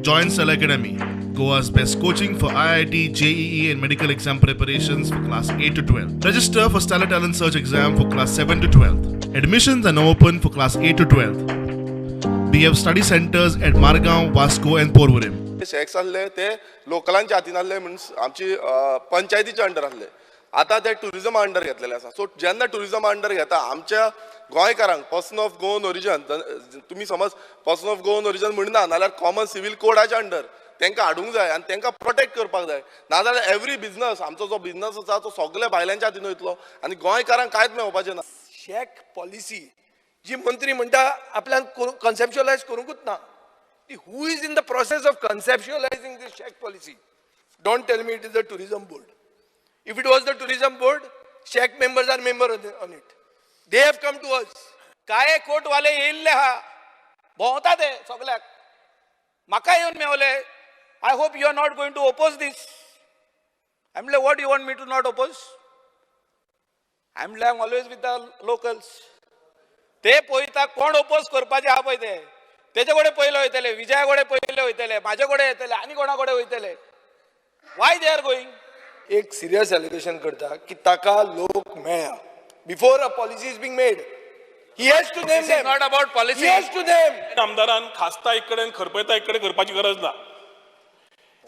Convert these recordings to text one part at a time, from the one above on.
Join Stellar Academy, Goa's best coaching for IIT, JEE, and medical exam preparations for class 8 to 12. Register for Stellar Talent Search exam for class 7 to 12. Admissions are now open for class 8 to 12. We have study centers at Margaon, Vasco, and Porvorim. Shacks आसले ते लोकलांच्या हातीन आसले, means आमची पंचायतीच्या under आसले. आतां ते टुरिजमा under घेतलेले आसा. सो जेन्ना टुरिजमा अंडर घेता, आमच्या गोंयकारांक पर्सन ऑफ गोवन ओरिजन, तुमी समज पर्सन ऑफ गोवन ओरिजन म्हणना नाल्यार कॉमन सिवील कोडाच्या अंडर तांकां हाडूंक जाय आनी तांकां प्रोटेक्ट करपाक जाय. नाजाल्यार एवरी बिजनस, आमचो जो बिजनस आसा तो सगळे भायल्यांच्या हातीन वयतलो आनी गोंयकारांक कांयच मेळपाचें ना. शॅक पॉलिसी जी मंत्री म्हणटा आपल्यान कन्सेप्च्युअलायज करूंकूच ना ती. Who is in the process of conceptualizing this shack policy? Don't tell me it is the tourism board. If it was the tourism board, shack members are member on it. They have come to us. काळे कोटवाले येयल्ले आहा, भोंवता ते सगल्याक, म्हाका येवन मेवले. I hope you are not going to oppose this. हांवें म्हणलें, what you want me to not oppose? हांवें म्हणलें, I am always with the locals. ते पळयता कोण ओपोज करपाचे आहा पळय ते तेजे कडेन पयले वयतले, विजया कडेन पयले वयतले, म्हाजे कडेन येतले आनी कोणा कडेन वयतले. Why they are going? एक सिरियस एलिगेशन करता की ताका लोक मेळ्ळा before a policy is being made. He has to name This is not about policy. He has to name. आमदारान खासता एक कडेन, खरपयता एक कडेन करपाची गरज ना.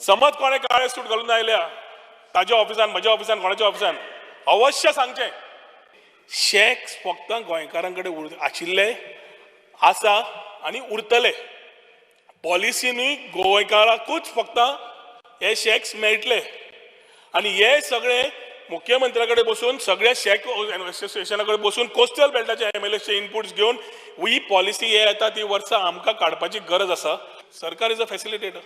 समज कोणे काळे सूट घालून आयल्या ताज्या ऑफिसान, म्हज्या ऑफिसान, कोणाच्या ऑफिसान, अवश्य सांगचें. शॅक्स फक्त गोंयकारां कडेन आशिल्ले आसा आनी उरतले. पॉलिसीनी गोंयकाराकूच फक्त हे शॅक्स मेळटले आनी हे सगळे मुख्यमंत्र्या कडेन बसून, सगळ्या शॅक एसोसिएशना कडेन बसून, कोस्टल बेल्टाचे एमएलएचे इनपुट्स घेवन ही पॉलिसी हे येता ती वर्सां आमकां काडपाची गरज आसा. सरकार is a facilitator.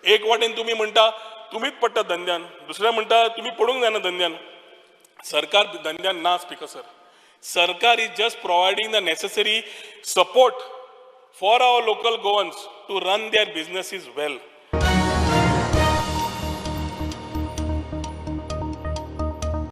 एक वाटेन तुमी म्हणटा तुमीच पडटा धंद्यान, दुसरें म्हणटा तुमी पडूंक जायना धंद्यान. सरकार धंद्यान ना स्पीकर सर. सरकार is just providing the necessary support for our local Goans to run their businesses well.